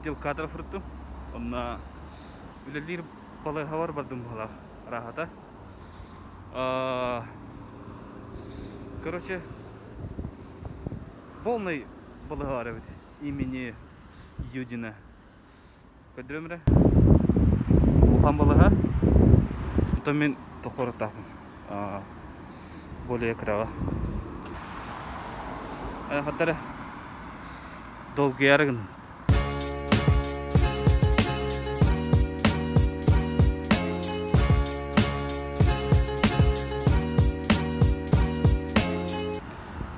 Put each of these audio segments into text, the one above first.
Отдел кадров сырыттым. Онно үлэлиир балыыһабар бардым быһыылаах арааһата. Короче, полный балыыһа баар эбит имени Юдина. Көрдөрөм эрэ. Улахан балыыһа. Онтон мин тохоруттаахпын. Более кыраҕа. Хаттара долгуйаары гынным.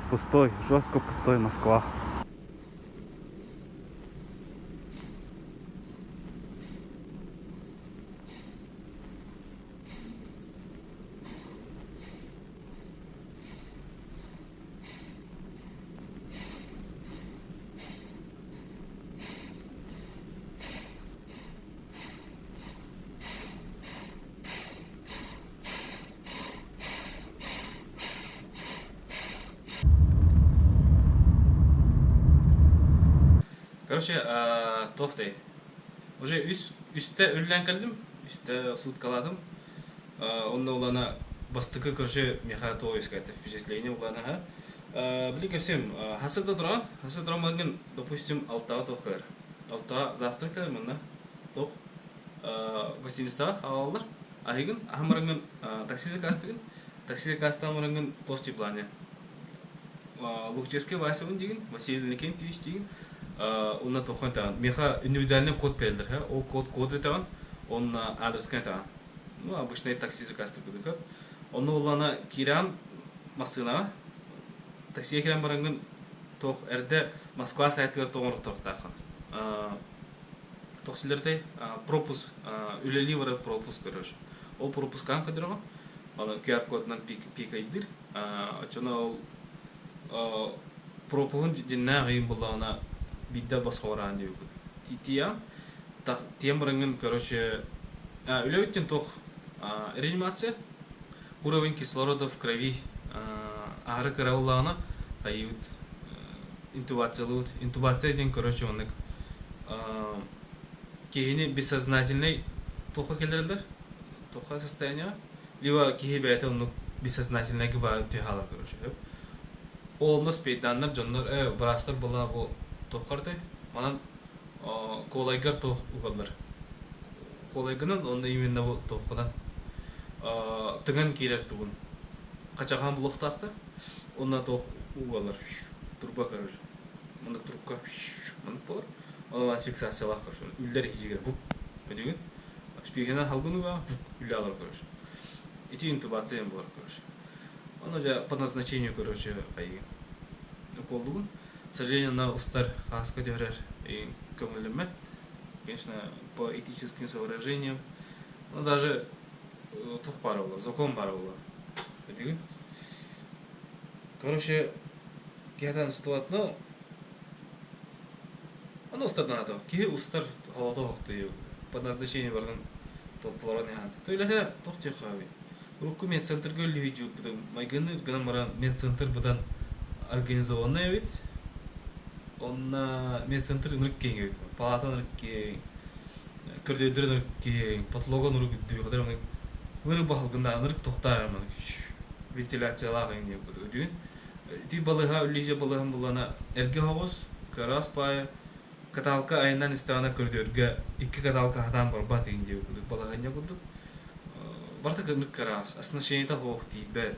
Пустой, жестко пустой Москва. Короче, туох дэй, уже үс үстэ үллээн кэллим, үстэ суткалаатым. Онно улана бастакы, короче, миэхэ то искать впечатление уланаһа. Били кэпсиэм, хасы да туран, хасы туран мангын, допустим, алтаҕа туох кэлэр. Алтаҕа завтрак кэлэр манна, туох гостиницаҕа аҕалаллар. Аһыгын, аһан бараҥҥын такси заказтыгын, такси заказтаан бараҥҥын туох плане Лукчевский Василын диигин, Василий Иннокентьевич диигин, уонна туоххан этэҕин, миэхэ индивидуальный код берэллэр, ол код код этэҕин, уонна адреска этэҕин. Ну, обычный такси заказтык курдук. Онно уллана киирэн массыынаҕа, таксига киирэн бараҥҥын туох эрдэ Москва сайтыгар тоҥорохторуохтааххын. Тохсуллартай пропуск, үлэлии барар пропуск, короче. Ол пропускаан көрдөрөҕүн, аны QR-кодунан пикайдыыр. Оччону ол пропуһун дьиннээх ыйын буллаҕына биирдэ босхо бараан диэбиппит. Тиийэн, тиийэн бараҥҥын, короче, үлэбит туох реанимация, уровень кислорода в крови аһары кыра буоллаҕына, хайыыбыт интубациялыыбыт. Интубация диэн, короче, оннук киһини бессознательный туохха киллэрэллэр, туохха состояниеҕа, либо киһи бэйэтэ оннук бессознательнайга баар түһэ хаалар, короче. Ол онно спейданнар дьоннор быраастар буолла бу туоххартай манан куолайгар туох угаллар куолайгынан онно именно бу туоххунан тыҥан киирэр тугун хачаҕаан булуохтаахтар онно туох угаллар труба, короче, маннык трубка маннык буолар онон фиксациялаах, короче, үллэр иһигэр бук өдүгүн шпигинэн халгын угаҕа үллэ алар, короче, ити интубация буолар, короче. Ону дьэ по назначению, короче, хайыы уколлугун. К сожалению, на устар хааска түһэрэр көҥүллэммэт. Конечно, по этическим соображениям. Ну, даже тух баар буолар, закон баар буолар. Өдүгүн. Короче, киһитэн устубат, но ону устар наада. Киһи устар холото охтуйу. По назначению барытын толорон иһэн. Төлөһө туох диэххэ Урукку медцентрга үлүһүйдьүүппүтүм майгыны гынан баран медцентр быдан организованный эбит. Онно медцентр ынырык киэҥ эбит. Палата ынырык киэҥ, көрдөйдөр ынырык киэҥ, потолога ынырык үрдүк, ынырык ынырык баһылгыннаах, ынырык тохтоох маннык вентиляциялаах эҥин диэн курдук. Үтүгүн ити балыыһа үллүүһэ балыыһам буллана эргэ оһоҕос, кыараас паайа, каталка айаннаан истэҕинэ көрдөөргө икки каталка хатаан барбат игин диэбит курдук балаһыанньа курдук. Барыта кыннык араас, оснащениета суох тиийбэт.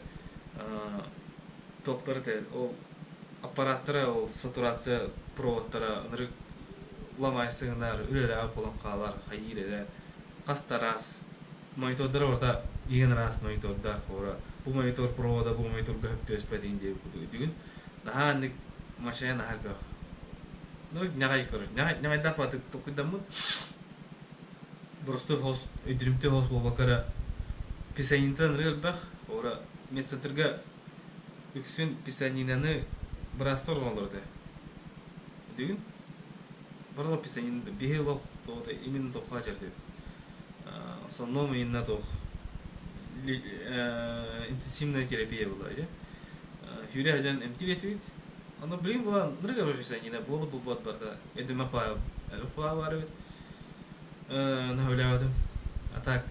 Туохтара этэ, ол аппараттара, ол сатурация проводтара ынырык ламай сыгынар, үлэлээҕэ буолан хаалар, хайыыр эрэ. Хас да араас монитордара барыта иһин араас монитордар хора. Бу монитор провода бу мониторга сөп түбэспэт иһин диэбит курдук. Үтүгүн наһаа аннык машина наһаа элбэх. Ынырык ньаҕай короче, ньаҕай ньаҕайдаах баатык толкуйдаммыт. Боростуой хоос, өйдөрүмтүө хоос буолбакка эрэ писанината ынырык элбэх. Ора медцентрга үксүн писанинаны быраастар оҥороллор этэ. Өйдүүгүн? Барыла писанина биһи олох тоҕо именно тоххо дьэрдит. Основном именно туох интенсивная терапия была, иә. Сүүрэ сылдьан эмтиир этибит. Ону билигин буолан ынырык элбэх писанина буола буолбат барда. Өйдөмө паа. Элбэх кулаа баар эбит. Наһаа үлээбэтим. А так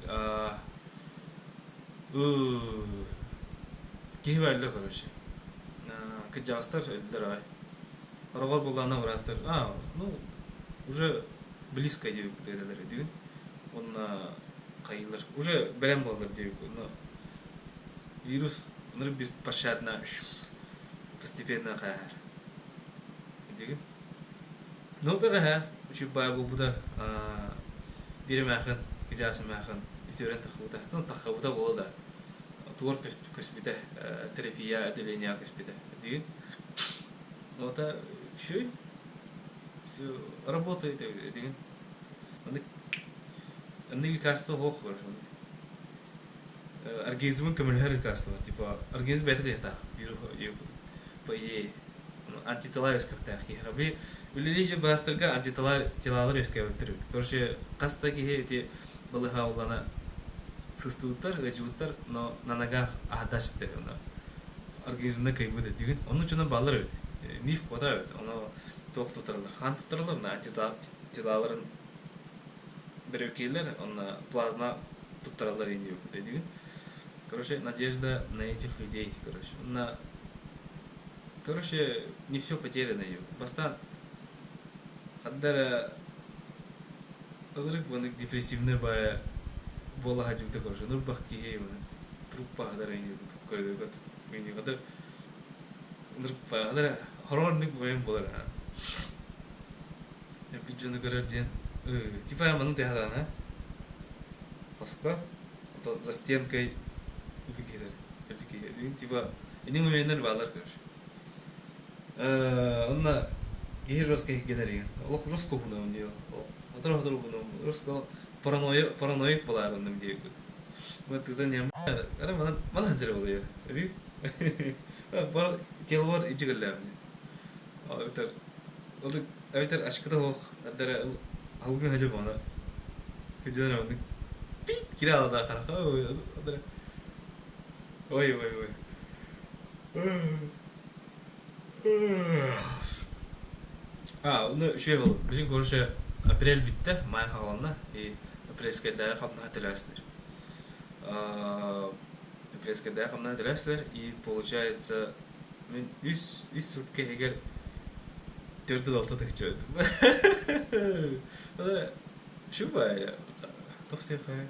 киһи бэллэ короче. Кырдьаҕастар өллөр аҕай. Хороҕор буоллаҕына быраастар а ну уже близко диэбит этэлэр этигин. Уонна хайыылар уже бэлэм буоллар диэбит. Но вирус ынырык беспощадно постепенно хааһар. Этигин. Ну бэҕэһээ үчүгэй баай буолбута биир эмээхин кыдьаас эмээхин үтүөрэн таххыбыта ну таххыбыта буола да тугар көспүтэ терапия отделениеҕа көспүтэ диин ота үчүгэй все работает этигин оннук оннук лекарство суох короче организмын көмөлөһөр лекарство типа организм бэйэтэ кыйатаах по идее антитела үөскэхтээх киһиэхэ. Били үлэлиир быраастарга антитела телалар үөскээбиттэр эбит. Короче, хас да киһи ити балыыһа улана сыстыбыттар, ыалдьыбыттар, но на ногах аһадаспыттар онно организмна кыайбыт этигин. Онну дьоно бааллар эбит. Миф кота эбит. Ону туох туттараллар? Хаан туттараллар, на антителаларын бөрөкийлэр, онно плазма туттараллар диэбит. Короче, надежда на этих людей, короче. На Короче, не все потеряно. Бастаан ханна эрэ ылырык маннык депрессивный баайа буола сылдьыбыта короче нурбах киһи труппаһыдар ынырык хорорнук буойан буолар эппит дьону көрөр диэн типа маннык тыаһадаана хоско за стенкой типа Ини моменнар баалар короче. Онно киһи жестко иһиггэнэр игин. Олох жестко уһунабын дии. Отор-отор уһунабын. Жестко паранойя параноик балаарынным диэбит. Вот тыта нем ара манан манан ханчара болуйа. Эби бар теловар ичигэллээбин. Эбэтэр ол эбэтэр ашкыта хоох аддара алгын хажа бана. Хыдьанар оннук пит кире алда хараха. Ой ой ой. А, ну үчүгэй буолуо. Билигин короче апрель бүттэ, май хаҕаланна и апрельскайдааҕы хамнаһы төлөөсүлэр. Апрельскайдааҕы хамнаһы төлөөсүлэр и получается мин үс үс сутка иһигэр төрдүн алта тыһыынча өлдүм. Үчүгэй туох диэххэ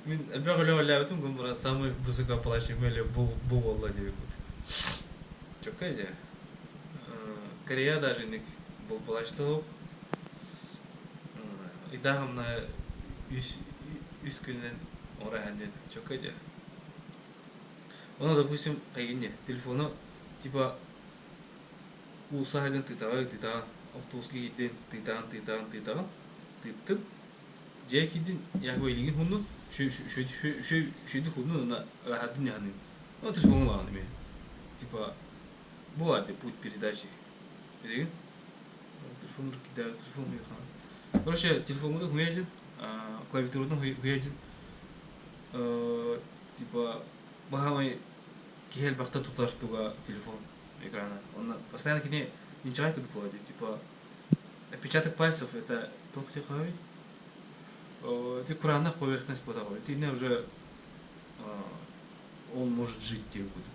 Мин элбэх үлэ үлэлээбитим гын баран самый высокооплачиваемый үлэ бу бу буолла диэбиппит. Чөккөй дии. Корея даже инник булбулачты Ыйдаах үс үс күнүнэн оҥоро диэн чөккөй дии. Ону допустим хайгинне телефону типа уулусса сылдьан тыытаҕын тыытаҕын автобуска киирдин тыытаҕын тыытаҕын тыытаҕын тыыттын Дьиэ киирдин, якобы илиҥин хуннун, шүйдү хуннун уонна ыраһардын дьаһаныын. Ну, телефоҥҥун ылаҕын эмиэ. Типа, бу баар путь передачи. Билигин? Телефон телефон хуйхан. Короче, телефоҥҥун хуйадьын, клавиатуратын хуйадьын, типа, баһаамай киһи элбэхтэ тутар туга телефон экрана. Онно постоянно кини инчэҕэй курдук буолар дии, типа, Отпечаток пальцев это туох диэххэй? Ити кураанах поверхность буолар. Итиннэ уже он может жить диэн курдук.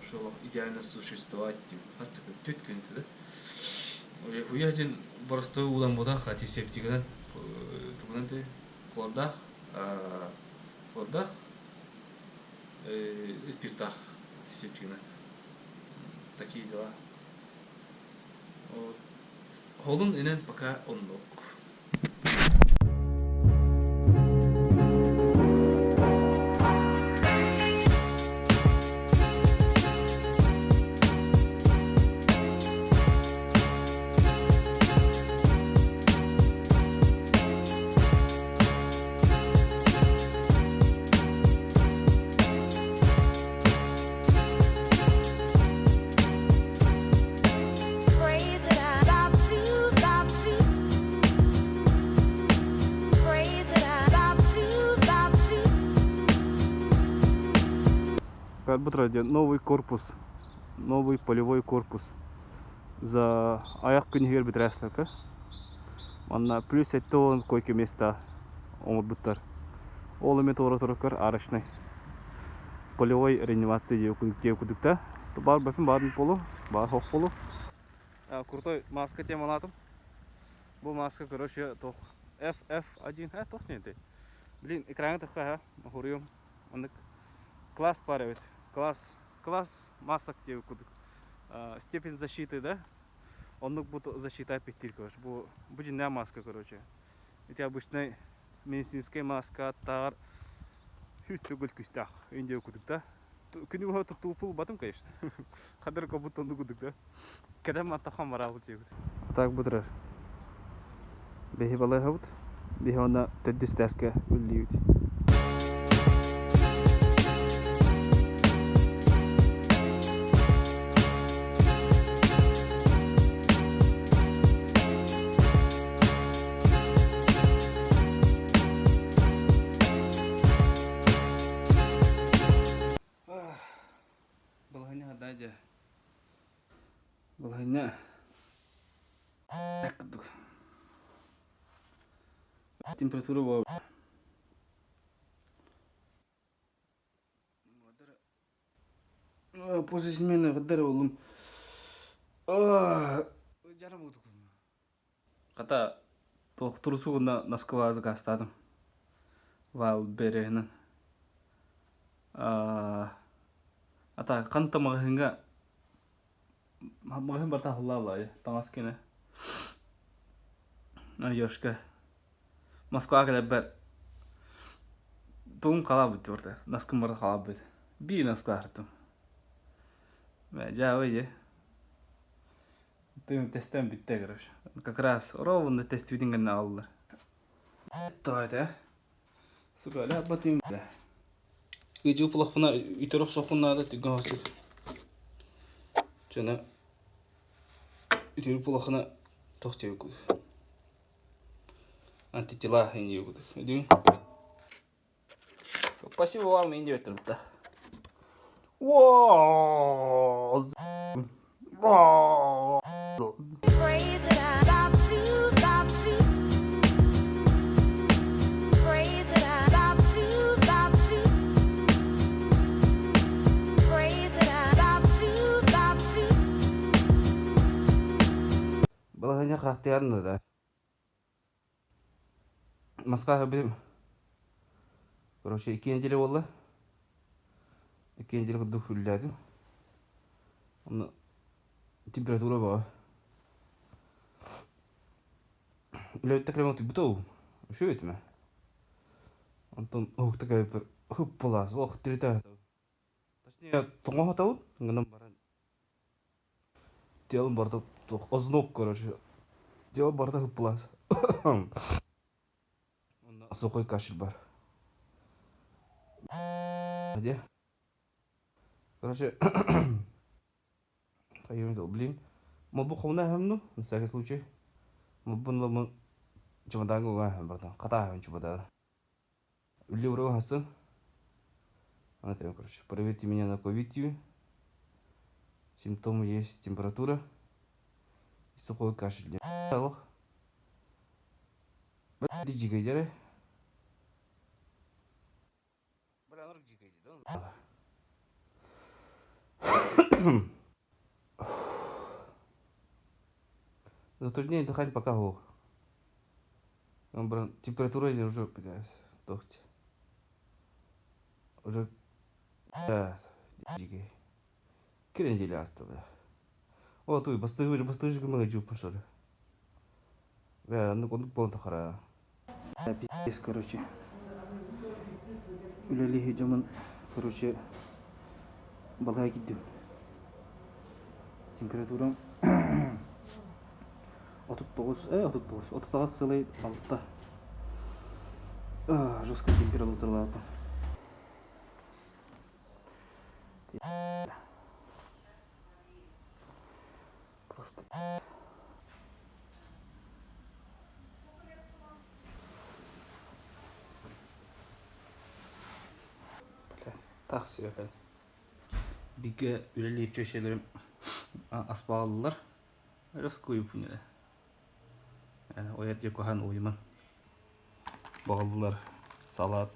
Ошол идеально существовать диэн хас да түт күн да. Хуя один боростуой ууламмытах антисептигынан тугунан те хлордаах хлордаах спиртаах антисептигынан. Такие дела. Холун инэн пока оннук. Бу турар диэн новый корпус, новый полевой корпус. За айах күн иһигэр бүтэрээстэкэ. Манна плюс 70 койка места оҥорбуттар. Ол эмиэ туора туруккар арочный полевой реанимация диэ кудукта. Баар бэпин баарын полу, баар хох полу. Крутой маска темалаатым. Бу маска, короче, тох FF1, тох не Блин, экраҥа тахха, хоруйум. Оннук класс бар эбит. Класс, класс масок диэбит курдук. Степень защиты, да? Оннук бу защита эппиттиир, короче. Бу дьиннээх маска, короче. Ити обычный медицинскэй маска аттааҕар үс төгүл күстээх индия курдук да. Күнү быһа туттуу батым, конечно. Хадыр кобут оннук курдук да. Кэдэн мантахан бараабыт диэбит. Так бутурар. Биһи балыыһабыт. Биһи онно төрдүс этээскэ үллүүбүт. Балаһыанньа хадаа дьэ. Балаһыанньа курдук. Температура буолар. После смены кыддар болдум. Хата туох турусугунна Москва заказтаатым. Вайлдберриһынан. Ата ханта маҕаһыыҥҥа маҕаһыын барыта аһыллааллаайы таҥас киэнэ. Ёшка Москваҕа кэлэрбэр тугум халаабыт барыта наскым барыта халаабыт. Биир наскы аһартым. Дьаабы дии. Тыым тестэн бүттэ короче. Как раз ровно тестибитин гэннэ аҕаллылар. Тоҕо Сука, ля батым бля. Ыдьыы пулахпына үтөр охсохпун наада түгэн хосук. Чөна үтүр пулахына тох диэбит Антитела индиэбит. Үдүн. Спасибо вам индиэбит да. Whoa! Балаһыанньа хаахтыйан да. Москваҕа билим. Короче, икки неделя буолла. Икки неделя курдук үлэлээтим. Онно температура бөҕө. Үлэбиттэ кэлэн утуйбута уу. Үчүгэй этим. Онтон уһукта кэлбиппэр хыппылаас, ох, тиритэ. Точнее, тоҥоһотабын, гынан баран Телом барыта туох озноб короче. Телом барыта хыппылаас. Онно сухой кашель бар. Где? Короче, блин, мобу хомна ну, на всякий случай. Мобун ломун чемодан уга братан. Хата чемодан. Үлэ хасын. Она короче, проверьте меня на ковид. Симптомы есть температура и сухой кашель. Дьигэйдэрэ. Затруднение дыхания пока суох. Температура уже блядь, уже дьигээ. Киренделе ааста бля. О, туй, бастыгы бастыгы гыммага жууппун что ли. Бля, оннук оннук буолан тахара. Пиздец, короче. Үлэлии дьомун, короче, балай киирдим. Температурам 39, 39, 38 сылай алта. Жестко температуралаатым. Просто Бля, тахсыы опять. Бигэ үлэлиир чөчөлөрүм аспааллар. Раскуйупунere. Ойар дьэ куһаан уйуман. Баҕаллылар салат,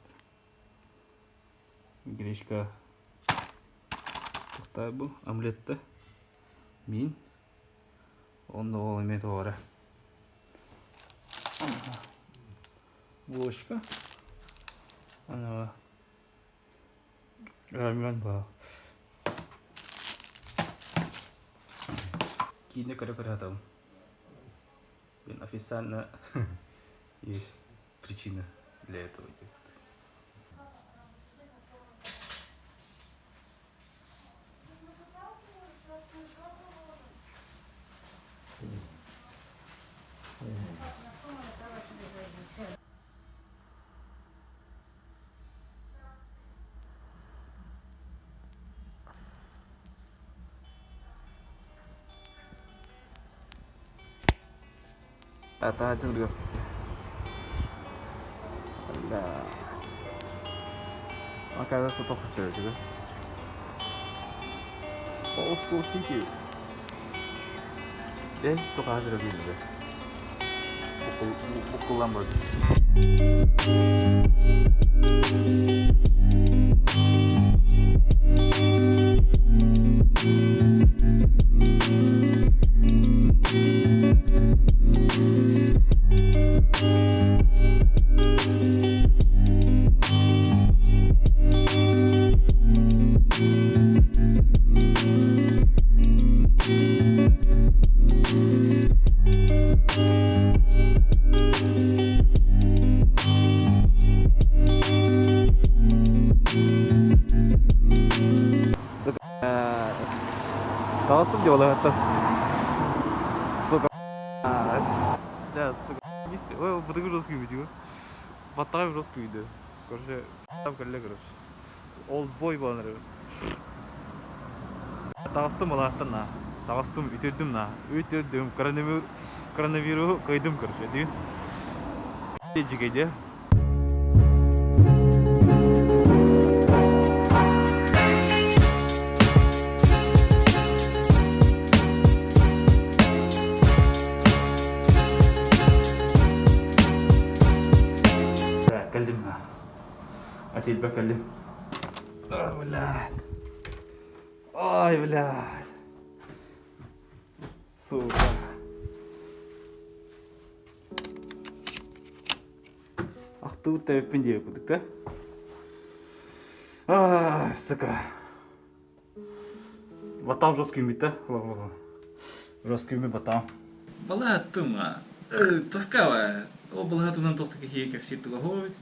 гречка, туохтаа бу омлетта, миин. Онно ол эмиэ тоҕо Булочка. Ана рамен баар. Киинэ көрө-көрө сатабын. Блин, официально есть причина для этого. Тата Да. Оказывается, только следующий, да? Old School City. Десь только hazır bildi. Букулламмыт. Сука. Таҕыстым дии балаһаттан. Сука. Да, сука. Ой, бытыгы жесткий видео. Баттаҕай жесткий видео. Короче, там кэллэ, короче. Ол бой буолан эрэр. Таҕыстым балаһаттан на. Таҕыстым, үтүрдүм на. Үтүрдүм. Коронавируһу кыайдым, короче. Дии. Дьигэйде. Кэллим. Атилбэ кэллим. Ой, блядь. Ой, блядь. Сука. Ахтыбыт да эбиппин диэбит курдук да. А, сука. Батам жесткий үмүт да. Жесткий үмүт батам. Балааттым тоскава. Ол балаһатынан туох киһи кэпсиир туга хообут.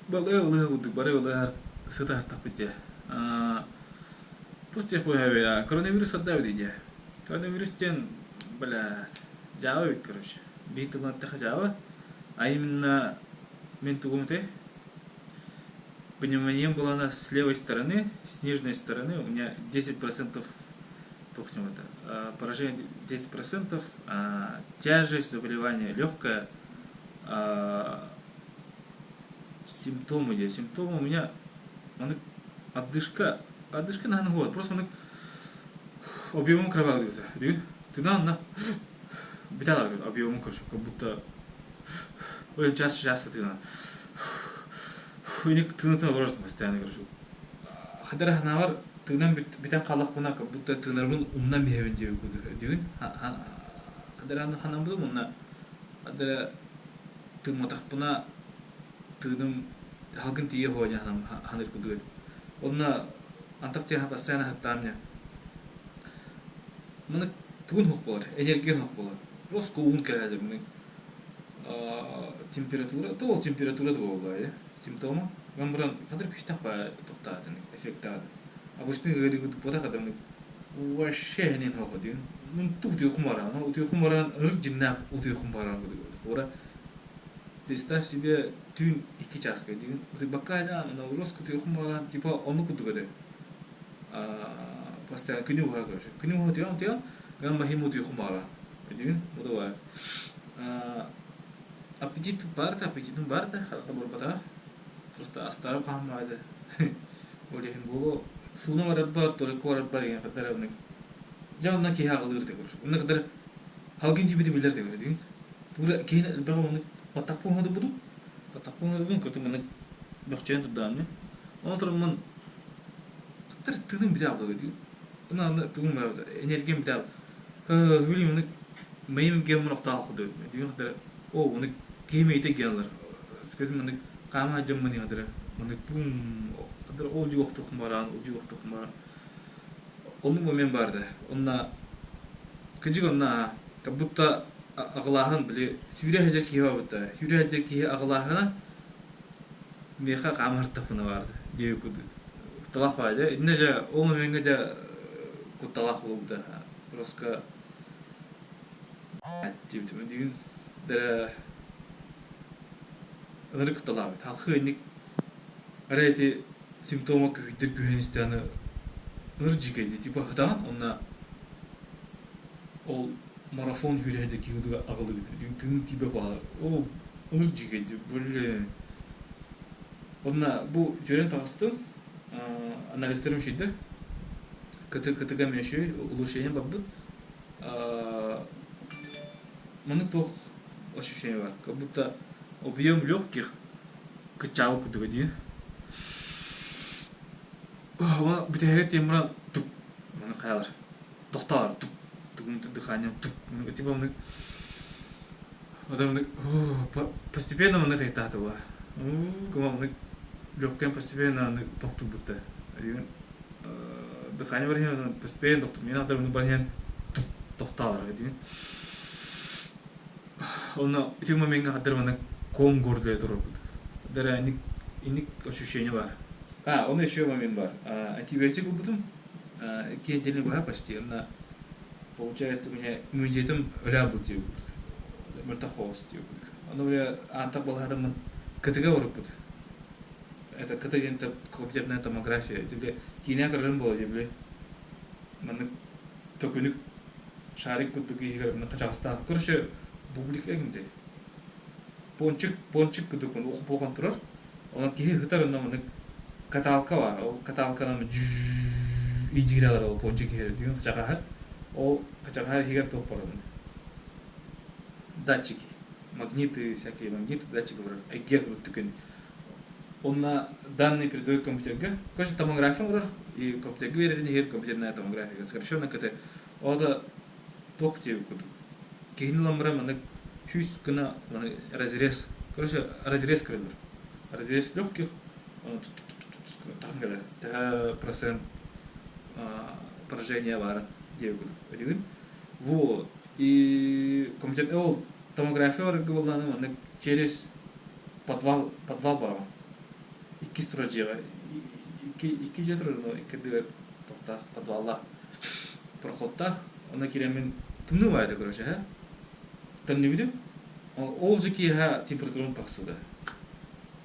Балыа ылыа курдук бары ылыар сытаартахпыт дьэ. Тус диэх буоһа коронавирус сардаабыт дии. Коронавирус диэн, бля, дьаабы эбит, короче. Биир тылынан эттэххэ дьаабы. А именно мин тугум этэй? Пневмония была с левой стороны, с нижней стороны у меня 10% это, поражение 10%, тяжесть заболевания легкая, симптомы где? Симптомы у меня одышка, одышка на год, просто он объемом кровавый, ты на биталар объемом, короче, как будто ой, часто часто ты на Уник тыны олорор постоянно, короче. Хадара ханавар тыынан бүтэн хааллахпына как будто тыынарбын умнан биһэбин диэбит курдук дигин. Хадара ханамбытым уонна хадара тыымматахпына тыыным халгын тиийэ хоня ханыыр курдук этим. Онно антах тиэхэ постоянно хаттаам дьэ. Маны тугун суох буолар, энергия суох буолар. Просто уун кэлээдэ маны температура, то температура да буолла симптома. Ган баран хадыр күстэх ба тохтаатын эффектаады. Обычный ыарыыбыт буотах адамнык вообще хэнин хоҕо диэн. Мунтук утуйхум баран, утуйхум баран ырык дьиннээх утуйхум баран кудук. Представь себе түүн 2 чааска диэн. Утуйбакка Науроз утуйхум баран типа оннук курдук этэ. Постоянно күнү быһа короче. Күнү быһа утуйан утуйан, ган махим утуйхум баран. Диэн, бу аппетит баарта, аппетитим баарта, харата буолбатаҕа. Просто астарым хааммаата. Ол иһин буолуо. Сууна барарбар, только барарбар деген кытары Дьэ онно киһи аҕылыыр да короче. Онно кытары халгын тиийбити билэр да көрө Тура киһини элбэҕи оннук баттахпын уһатыбытым. Баттахпын уһатыбытым көртүм маннык бөхчөйөн турдаҕым. Онон тураммын кыттар тыыным бүтэ аҕалла дии. Ына тугум барбыта энергиям бүтэ билим оннук мэйим геммун охтоох курдук дии о оннук киһи мэйитэ геналар скажем маннык хаама дьаммын иһадара маннык пум ол дьуохтух бараан ол дьуохтух бараан оннук момент баар да онна кыдьык онно как будто аҕылааһын били сүүрэ сылдьар киһи баабыта сүүрэ сылдьар киһи аҕылааһына миэхэ хаамыһартахпына баарда диэбит курдук кутталаах баҕайы дьэ иннэ дьэ ол момеҥҥа дьэ кутталаах буолбута просто диэбитим дигин дэрэ ынырык кутталаабыт халхыы инник арай ити симптома күһүйдэр күһэн истэҕинэ ыныр дьиикэйдии типа ытаҕын уонна ол марафон сүүрэһэ киһи аҕылыгын тыын тиийбэт баҕар ол ыныр дьиикэйдии блин уонна бу үтүөрэн таҕыстым анализтарым үчүгэйдэр кытыга эмиэ үчүгэй улучшение барбыт маннык туох ощущение бар как будто объем легких кыччаабыт курдуга дии бүтэһигэр тиийэн баран тук маны хайалар тохтоолор тук тугун дыханием тук типа маннык маннык постепенно маннык хайытаатыба маннык легким постепенно маннык тохтубута дыхание барыһан постепенно тохтур мен атар барыһан тохтоолор Онно ити момеҥҥа хаддар маннык ком гордая турарбыт. Дара инник инник ощущение бар. А, он еще момент бар. Антибиотик ылбытым. Икки неделя быһа почти. Онно получается у меня иммунитетым өлө был диэбит. Мөлтөх диэбит. Ону бля аантах балаһатыммын КТ-га барыппыт. Это КТ диэн компьютерная томография. Это бля киинэ көрөрүм буола дии бля. Маннык төкүнүк шарик курдук иһигэр хачаҕастаах. Короче, бублик эҥди. Пончик, пончик курдук ухпулхан турар. Онон киһи ыһытар онно маннык каталка бар. Ол каталканан идигиралар ол пончик иһэр деген хачаҕаһар. Ол хачаҕаһар иһигэр туох бар Датчики. Магниты, всякие магниты, датчики бар. Эгер күн. Онно данные передают компьютерга. Короче, томография оҥорор и компьютерга биэрэрин иһигэр компьютерная томография сокращенно КТ. Ол да туох диэбит курдук. Киһини ылан баран маннык сүүс гына маны разрез. Короче, разрез көрөллөр. Разрез легких, таһын кэлэр. Төһө процент поражения баарын диэбит курдук. Өйдүүгүн? Вот. И компьютер ол томография барарга буоллаҕына маннык через подвал подвал бараҕын иккис турар дьиэҕэ икки икки дьиэ турар но икки ардыгар тохтоох подваллаах проходтаах онно киирэммин тымныы баайда короче һэ төннүбүтүм ол же киэһэ температурам тахсыбыта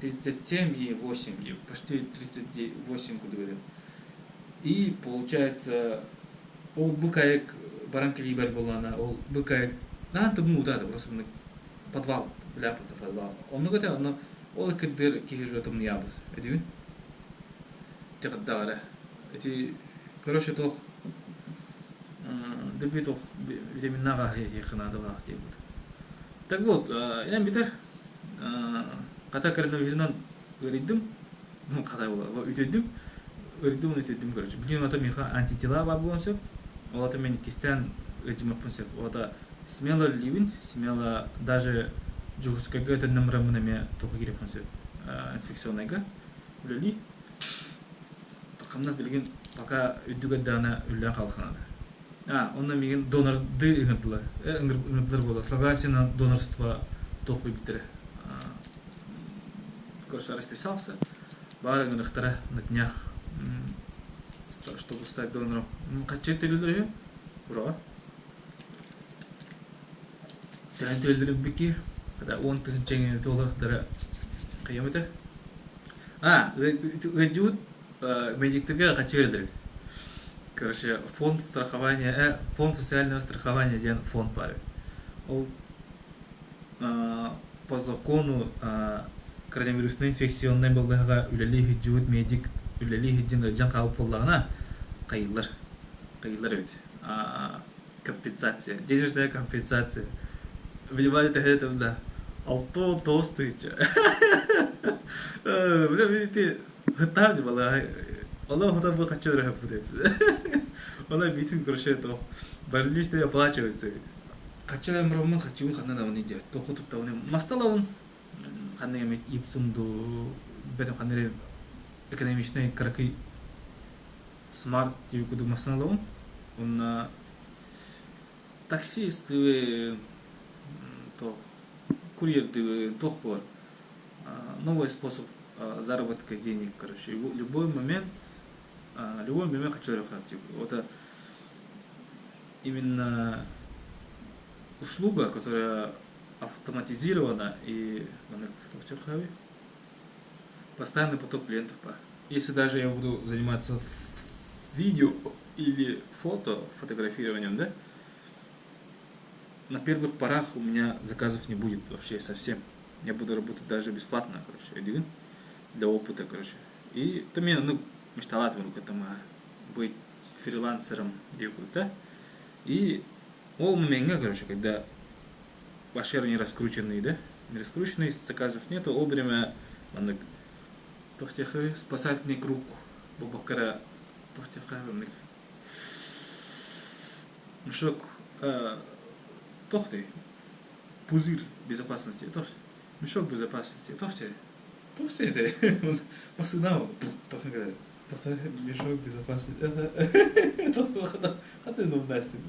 37,8 почти 38 курдук этим и получается ол быкайык баран кэлиибэр буоллаҕына ол быкайык наһаа тымныы утаата просто подвал бля подвал оннук этэ онно ол ыккырдыыр киһи уже тымныйаабыт этибин тиҕирдэҕ эрэ ити короче туох дэлби туох витаминнаах аһы этиэххэ наадалаах диэбит так вот инэн бүтэр хата коронавирунан ыарыйдым хата үтүрдүм ыарыйдым үтүрдүм короче билигин ото миэхэ антитела баар буолуон сөп ол ото мен иккистээн ыалдьымаппын сөп ол ото Смело үлэлиибин, смело даже Дьокуускайга төннөн бараммын эмиэ туохха киириэхпин сөп инфекционнайга үлэлии. Хамнас билигин пока үрдүк эрдэҕинэ үлэлээн хаалыахха наада. А, онно миигин донордыы ыҥырдылар. Ыҥырдылар буолла. Согласие на донорство туох билбиттэрэ. Короче, расписался. Баар ыҥырыахтара на днях, чтобы стать донором. Хаччы төлүүлэр үһү? Ураҕа. Төһөн төллөрүбүкки хата 10 000 иҥэ туолар хайам этэ а ыалдьыбыт медиктэргэ хаччы биэрэллэр эбит короче фонд страхования фонд социального страхования диэн фонд баар эбит ол по закону коронавируснай инфекционнай балыыһаҕа үлэлии сылдьыбыт медик үлэлии сылдьан ыалдьан хаалбыт буоллаҕына хайыыллар хайыыллар эбит. Компенсация. Денежная компенсация. Внимание, төһө да 69 тыһыынча. Бля, видите, хытаан балаһай. Оно хотя бы хочу работать. Она битин короче, то больничный оплачивается ведь. Хаччы роммун хаччыбын ханна даҕаны диэ. Тоқу туттабын. Масталабын ханна эмит ипсум ду бэтим ханна эрэ экономичный кыракый смарт диэби курдук массыыналабын. Уонна таксистыы то курьердыы туох буолар новый способ заработка денег короче любой момент любой момент хочу это именно услуга которая автоматизирована и постоянный поток клиентов если даже я буду заниматься видео или фото фотографированием да на первых порах у меня заказов не будет вообще совсем. Я буду работать даже бесплатно, короче, для опыта, короче. И то мне, ну, мечтала к этому быть фрилансером, да? И ол моментга, короче, когда вообще не раскрученный, да? Не раскрученный, заказов нету, ол время маннык спасательный круг бобоккара мешок тохты пузырь безопасности мешок безопасности тохте тохте это массына мешок безопасности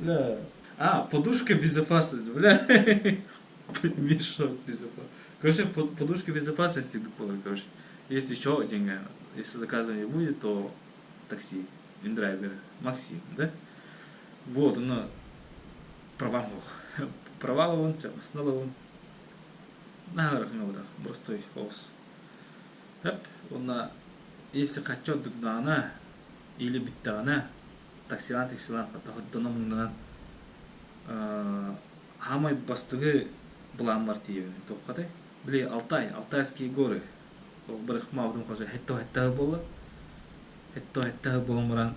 бля а подушка безопасности бля мешок безопасности короче подушка безопасности короче если что деньги если заказа не будет то такси индрайвер Максим да вот оно провал провалован сналован наһарах простой хаос Эп, онна если хочу дуднаана или бүттэҕинэ таксилаан таксилаан хотдоно муҥнанан хаамай бастыҥы былааммар тиийэбин туоххатай били Алтай Алтайские горы бырыхмаабытым хос хетто хетта буолла хетто хетта буолан баран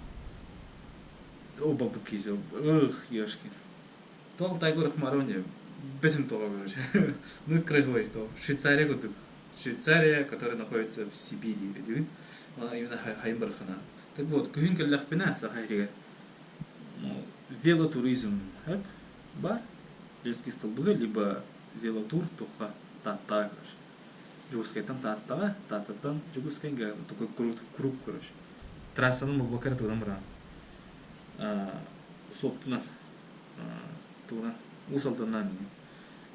о бабыт кисе ых ёшкин то Алтайга ырыхмаарбын бэтим тоҕо короче ну крыгыбай то Швейцария курдук Швейцария которая находится в Сибири диибин именно хайын барахана так вот күһүн кэллэхпинэ Саха сиригэр велотуризм бар Ленский столбуга либо велотур туха Тааттаҕа короче Дьокуускайтан Тааттаҕа Тааттаттан Дьокуускайга такой круг короче трассаны буолбакка эрэ тугунан бараҕын суоптунан тугунан Уус Алданынан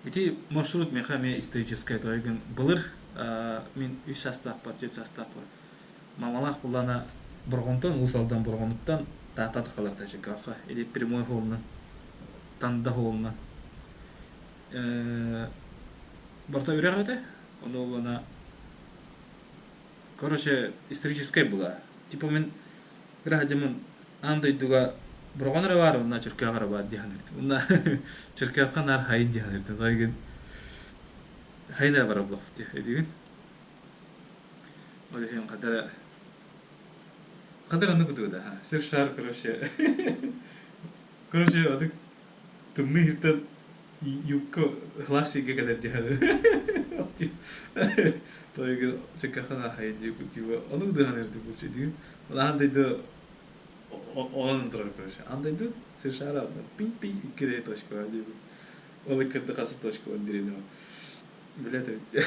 ити маршрут миэхэ эмиэ историческай тойгун былыр мин үс саастаахпар түөрт саастаахпар мамалаах буллаана Борҕонтон Уус Алдан Борҕонуттан Таатта тахаларта Чыкаахха или прямой холунан Танда холунан барыта үрэх этэ ону улана короче историческай была типа мин кыра дьоммун аан дойдуга Бороҕон эрэ баар уонна Чөркөөх эрэ баар дии саныыртым уонна Чөркөөххө наар хайын дии саныыртым тойгун хайын эрэ барар буолуохпут дии өйдүүгүн ол иһин хадара хадара оннук кутуга да сир шар короче короче адык тымныы иһиттэн юбка классика кэлэр дии саныыр тойгун Чөркөөххө наар хайын дии типа оннук дыы саныыртым короче өйдүүгүн аан дойду онон турар короче аан дойду сир шара пинг-пинг икки точка диэбит ол иккинти хас точка дирине билет эбит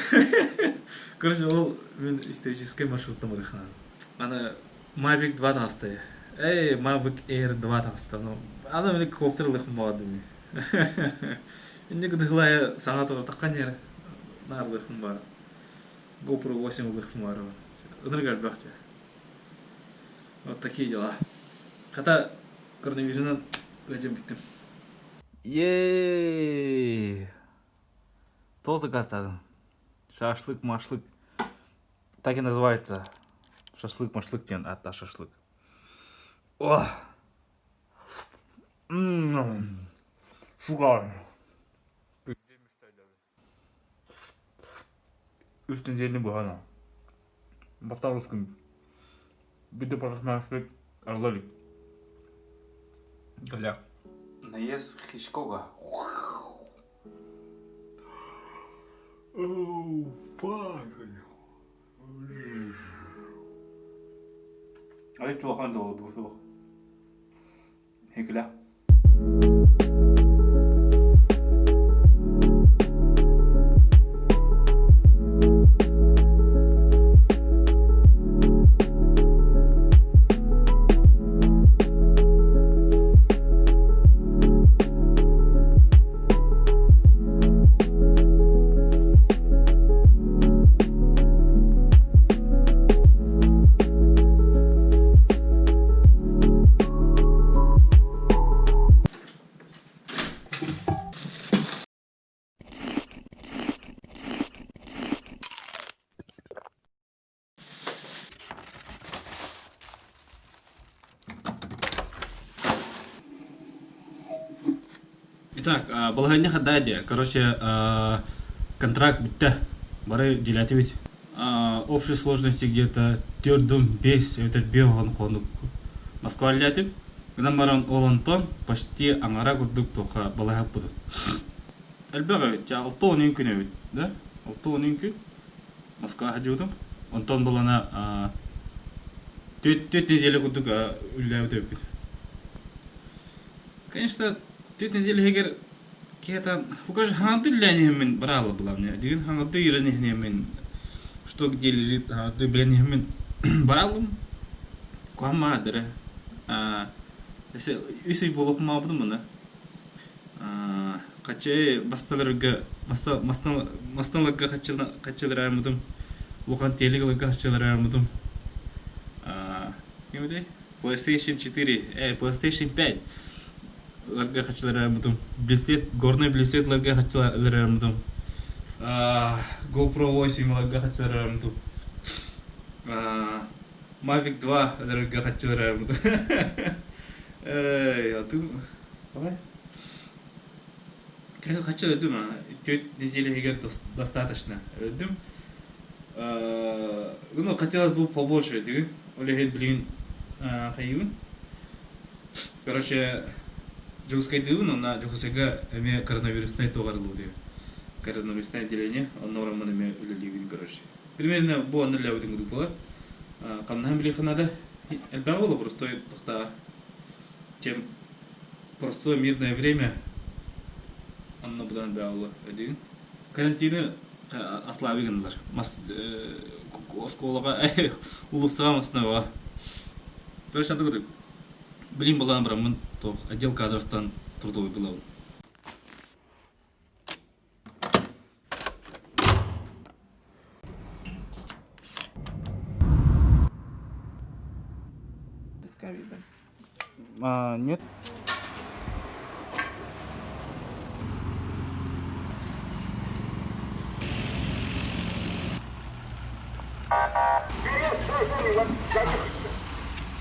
короче ол мин историческай маршруттан барыхнаан аны Mavic 2 таҕыста эй Mavic Air 2 таҕыста ну аны мин коптер ылыахпын баҕардым инник дыһылайа саҥа туратахха ньэр наарлыахпын баар GoPro 8 ылыахпын баар ынырык элбэх дьэ Вот такие дела. Хата коронавирунан ыалдьан бүттүм. Еее! Туох заказтаатым? Шашлык, машлык. Так и называется. Шашлык, машлык диэн ааттаах шашлык. Ох! Ммм. Шугар. Үс нэдиэлэни быһан Баттаабыскын биирдэ парикмахерскай арылла илик. Кэлэ. Наезд Хичкога. Oh, fuck. Арыт улахан да буолуох. Хекүлэ. Итак, балаһыанньа хадаа диэ. Короче, контракт бүттэ. Бары дьиэлээтибит. Общей сложности где-то төрдүм бес эбэтэр биэс хонук Москва үлэлээтим. Гынан баран ол онтон почти аҥара курдук туохха балаһыаппытым. Элбэх эбит, 60 күн эбит, да? 60 күн Москва сылдьыбытым. Онтон булана түөрт неделя курдук үлэлээбит эбиппит. Конечно, түөрт неделя иһигэр киһи там покажи хаҥарды үлэлээн иһэммин бараалла былаамня. Дигин хаҥарды ирэн иһэммин что где лежит хаҥарды билэн иһэммин барааллым. Куһаммаа дэрэ. Үс ый буолуохмаабытым мына. Хаччы басталарга масталарга хаччыларааммытым улахан телек ыларга хаччыларааммытым ким PlayStation 4 PlayStation 5 ыларга хаччыларааммытым блесет горный блесет ыларга хаччыларааммытым GoPro 8 ыларга хаччыларааммытым Mavic 2 ыларга хаччыларааммытым эй атым Давай. Конечно, хочу өлдүм, түөрт неделя иһигэр достаточно өлдүм. Ну, хотелось бы побольше дигин. Ол иһин билигин хайыыбын. Короче, Дьокуускайдыыбын, уонна Дьокуускайга эмиэ коронавируснай туох арыллыбыт коронавируснай отделение, онно бараммын эмиэ үлэлиибин, короче. Примерно бу онно үлэлээбитим курдук буолар. Хамнаһым билиэххэ наада. Элбэҕи буолла простой тохтааҕар. Чем простое мирное время онно будан баалла өдүүн карантины ослаби гыннылар мас оскуолаҕа улуссаҕа маснава короче антыгы билим балаан бараммын туох отдел кадровтан трудовой булабын. А, нет.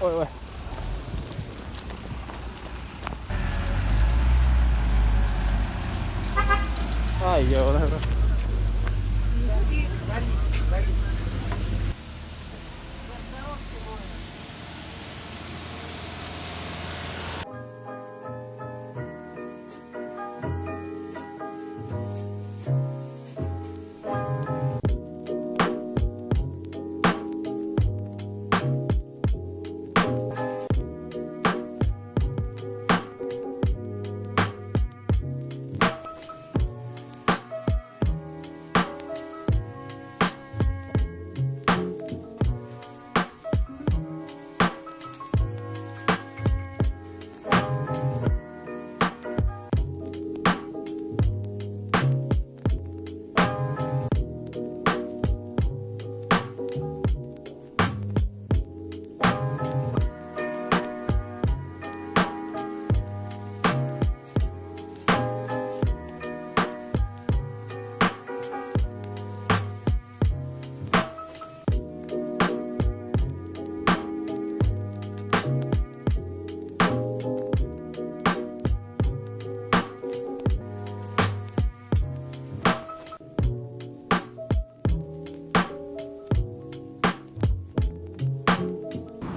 Ой, ой. Ай, я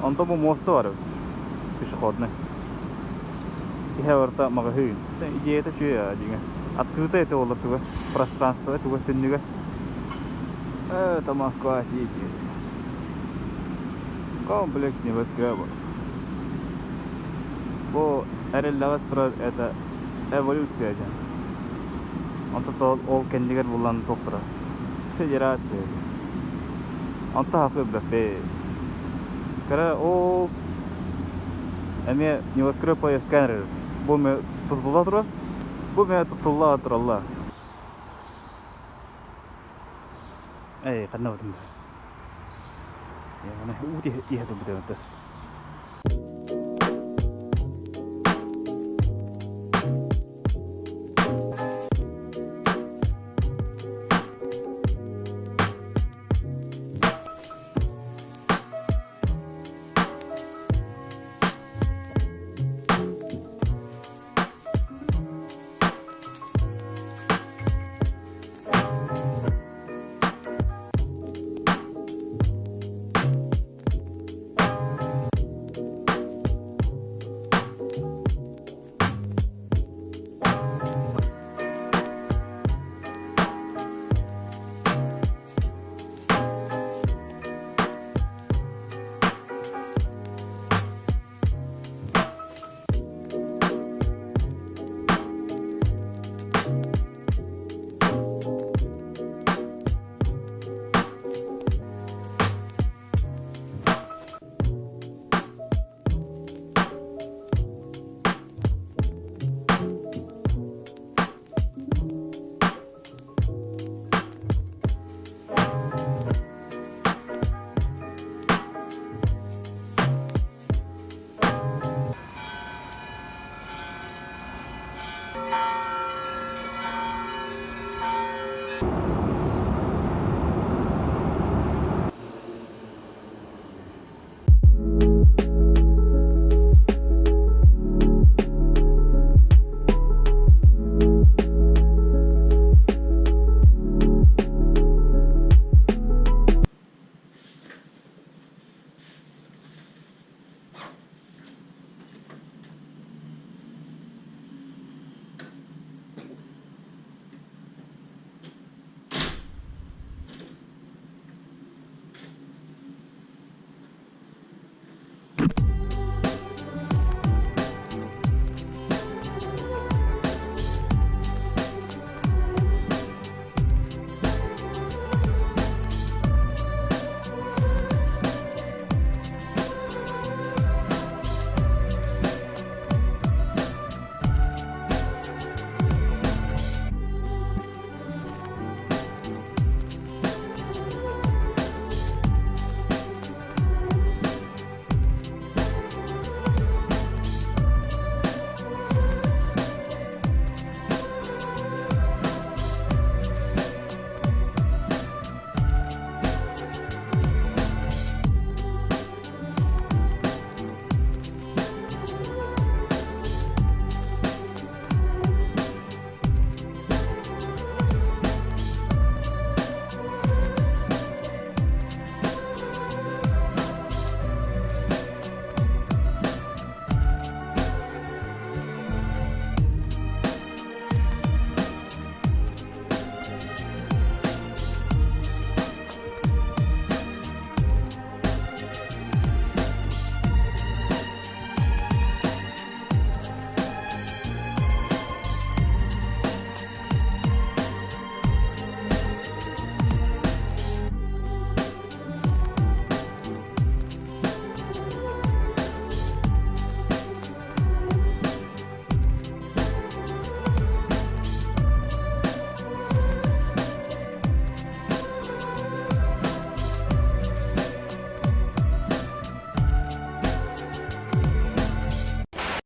Онтон бу муоста бар эбит. Пешеходный. Иһэ барыта маҕаһыын. Идеята үчүгэй дьиҥэ. Открытое это буолар туга, пространство туга түннүгэ. Это Москва-Сити. Комплекс небоскребов. Бу эрэллэҕэ турар это эволюция диэн. Онтон ол кэннигэр булан туох турар? Федерация диэн. Онто хахы бэппэ. Кыра ол эмиэ небоскреб поездка эрэр. Бу ме тутулла турар. Бу ме тутулла тураллар. Эй, ханна бытын да. Уу иһэ турбут эбит.